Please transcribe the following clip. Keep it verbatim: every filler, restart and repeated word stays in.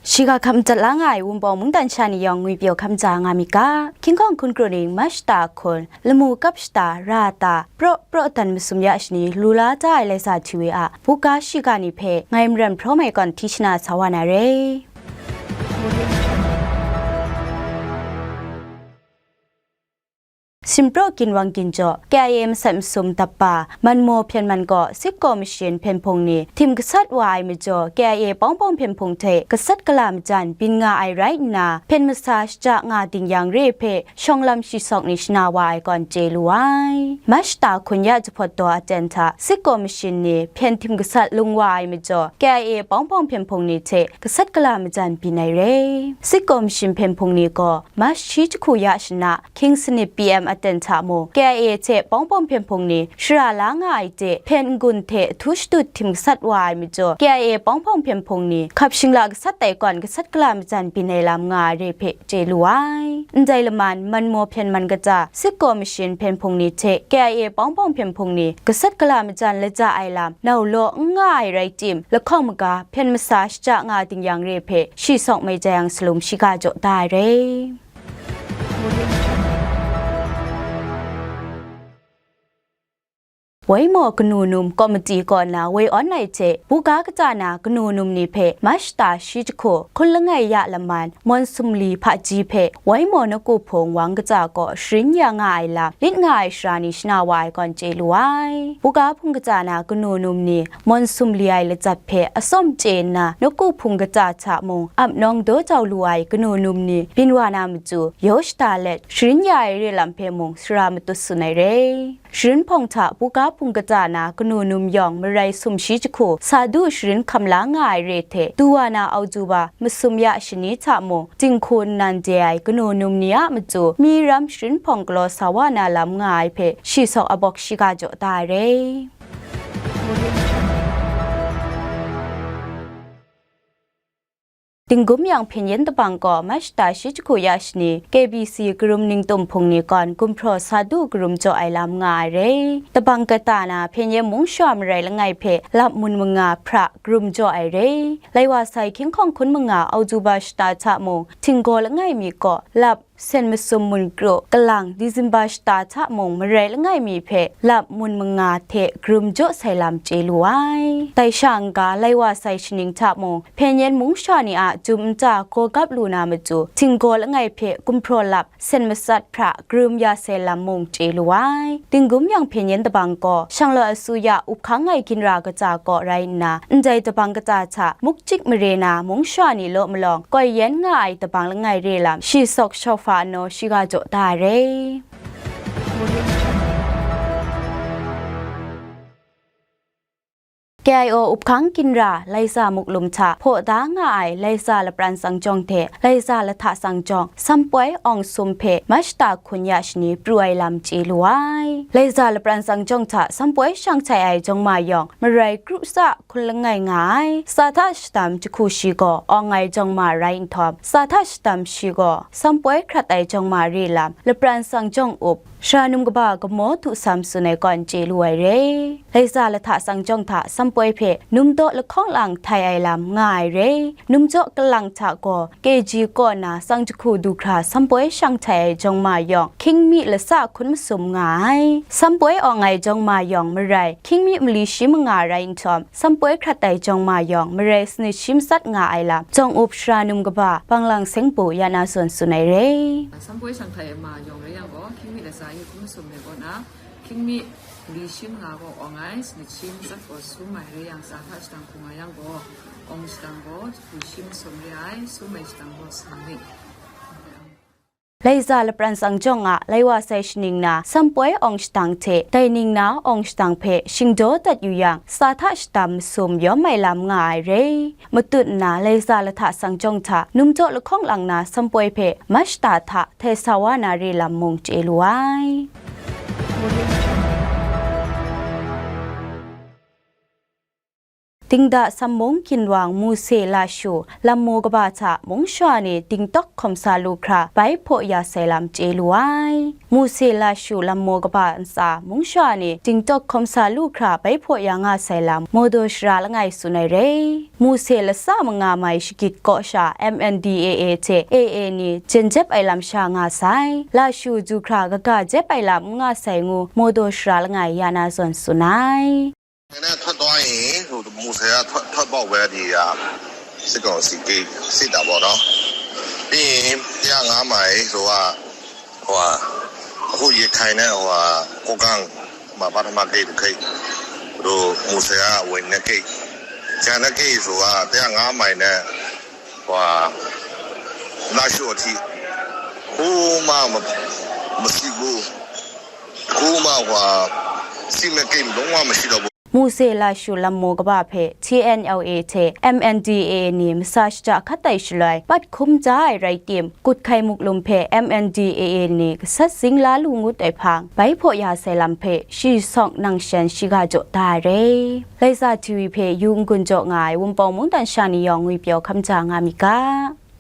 Shiga hkap madat la nga ai Wunpawng mungdan sha ni yawng ngwipyaw hkap maja nga myit ga, King Kong hkun kru ning Mach shata hkun, lamu kap shata, ra ta, praw praw dan masum ya shani lu la da ai Laisa T V a buga shiga ni hpe ngai Maren Hpraw Mai gaw hti shana sa wa na re. Simpraw ginwang ginjaw, K I A masat masum dap ba, Manmaw hpyen man gaw, Sitkaw mashin hpyen hpung ni htim gasat wa ai majaw, K I A pawng pawng hpyen hpung hte gasat gala majan byin nga ai rai nna, hpyen masa shaja nga ding yang re hpe shawng lam shi sawk ni shana wa ai gaw chye lu ai. Mach shata hkun ya jahpawt daw aten hta, Sitkaw mashin ni hpyen htim gasat lung wa ai majaw, K I A pawng pawng hpyen hpung ni hte gasat gala majan byin ai re. Sitkaw mashin hpyen hpung ni gaw, Mach shi jahku ya shana, King Sanit P M aten hta mung, K I A hte pawng pawng hpyen hpung ni shara la nga ai de, hpyen n-gun hte htu shadut htim gasat wa ai majaw, K I A pawng pawng hpyen hpung ni hkap shingla gasat tai gawn gasat gala majan byin ai lam nga ai re hpe chye lu ai. Ndai laman, Manmaw hpyen man kata, Sitkaw mashin hpyen hpung ni hte K I A pawng pawng hpyen hpung ni gasat gala majan laja ai lam nau law n nga ai rai tim, lahkawng maga hpyen masa shaja nga ding yang re hpe shi sawk mai jai yang salum shiga jaw da ai re. Waimaw kanu num komiti kaw na woi awn ai hte, buga kata na kanu num ni hpe Mach shata shi jahku hkun langai ya laman, Mawn sumli hpaji hpe Waimaw nawku hpung wang kata kaw sharin ya nga ai lam, lit nga ai sara ni shana wa ai gaw chye lu ai. Buga hpung kata na kanu num ni, Mawn sumli ai lajat hpe atsawm chye nna, nawku hpung kata hta mung ap nawng daw jau lu ai kanu num ni byin wa na matu, yaw shada let, sharin ya ai re lam hpe mung sara matut tsun ai re. Sharin hpawng hta buga hpung kata na kanu num yawng marai sum shi jahku sa du sharin hkam la nga ai re hte, du wa na Autuba masum ya shani hta mung, dinghku nnan de ai kanu num ni a matu, mi ram sharin hpawng galaw sa wa na lam nga ai hpe shi sawk abawk shiga jaw da ai re. Dinggum yang Hpyen Yen Dabang gaw Mach shata shi jahku ya shani, K B C karum ningtum hpung ni gawn gumhpraw sa du karum jaw ai lam nga ai re. Dabang kata na Hpyen Yen mung shawa marai langai hpe lap mun manga hpra karum jaw ai re. Lai wa sai King Kong hkun manga Autuba shata hta mung, htinggaw langai mi kaw lap sen masum mun kru, kalang Disemba shata hta mung marai langai mi hpe lap mun manga hte karum jaw sai lam chye lu ai. Dai sha n-ga, lai wa sai shaning hta mung, Hpyen Yen mung sha ni a jum nta gaw gap lu na matu, htinggaw langai hpe gumhpraw lap sen matsat hpra karum ya sai lam mung chye lu ai. Dinggum yang Hpyen Yen Dabang gaw, Shanglawt Asuya up hkang ai ginra kata kaw rai nna, ndai dabang kata hta mukchik mare na mung sha ni law malawng koi yen nga ai dabang langai re lam shi sawk shawfa naw shiga jaw da ai re. K I O up hkang ginra Laiza Muklum hta hpaw da nga ai Laiza Lapran Sangjawng hte Laiza Lahta Sangjawng, Sampoi Awng Sum hpe Mach shata hkun ya shani pru ai lam chye lu ai. Laiza Lapran Sangjawng hta Sampoi shang htai ai jawng ma yawng, marai kru tsa hkun langai nga ai. Sa hta shadam jahku shi gaw awng ai jawng ma rai nhtawm, sa hta shadam shi gaw Sampoi hkrat ai jawng ma re lam, Lapran Sangjawng up, Sara num kaba Gamaw Htu Sam tsun ai gaw chye lu ai re. Laiza Lahta Sangjawng hta Sampoi hpe num daw lahkawng lang htai ai lam nga ai re. Num jaw kalang hta gaw K G kaw na tsang jahku du hkra Sampoi shang htai ai jawng ma yawng, hkying mi latsa hkun masum nga ai. Sampoi awng ai jawng ma yawng marai, hkying mi mali shi manga rai nhtawm, Sampoi hkrat ai jawng ma yawng, marai sanit shi matsat nga ai lam, jawng up sara num kaba, Banglang Seng Pu ya na zawn tsun ai re. Sampoi shang htai ai ma yawng rai yang gaw, hkying mi latsa yi hkun masum ai kaw na, hkying mi mali shi manga gaw awng ai, sanit shi matsat gaw sum ai rai yang, sa hta shadang hkung nga yang gaw, awng shadang gaw jahku shi masum re ai, sum ai shadang gaw sa myit. Laiza Lapran Sangjawng a laiwa sai shaning na Sampoi awng shadang hte dai ning na awng shadang hpe shingdaw dat yu yang, sa hta shadam masum yawm ai lam nga ai re. Matut nna Laiza Lahta Sangjawng hta num jaw lahkawng lang na Sampoi hpe Mach shata hta htai sa wa na re lam mung chye lu ai. Dingda Sammung Ginwang Muse Lashu lammu kaba hta mungsha ni dingtawk hkawm sa lu hkra bai hpaw ya sai lam chye lu ai. Muse Lashu lammu kaba ntsa mungsha ni dingtawk hkawm sa lu hkra bai hpaw ya nga sai lam Mawdaw Shara langai tsun ai re. Muse lasa manga mai shagit kaw sha M N D A A hte A A ni jen jep ai lam sha nga sai. Lashu du hkra kaga jep ai lam n nga sai ngu Mawdaw Shara langai ya na zawn tsun ai. နဲ့ထွက်သွားရင်ဟိုမူဆယ်ကထွက်ထွက်ပေါက်ပဲဒီဟာစစ်ကောင်စီဂိတ်စစ်တာပေါ့နော်ပြီးရင်105မိုင်ဆိုတာဟိုဟာအခုရခိုင်နဲ့ဟိုဟာကိုကန့်မှာပထမဂိတ်တစ်ဂိတ်တို့မူဆယ်ကဝင်တဲ့ဂိတ်ကျန်တဲ့ဂိတ်ဆိုတာ105မိုင်နဲ့ဟိုဟာလာရှို့အထိဟိုမှမမရှိဘူး ခုမှဟိုဟာစီမံကိန်းလုံးဝမရှိတော့ဘူး Muse Lashu lammu kaba hpe T N L A hte M N D A A ni masa shada hkat ai shaloi, pat hkum ja ai rai tim, Kut Hkai Muklum hpe M N D A A ni gasat zing la lu ngut ai hpang, bai hpaw ya sai lam hpe shi sawng nang shan shiga jaw da ai re. Laisa T V hpe yu n-gun jaw nga ai Wunpawng mungdan sha ni yawng ngwi pyaw hkam ja nga mi ga.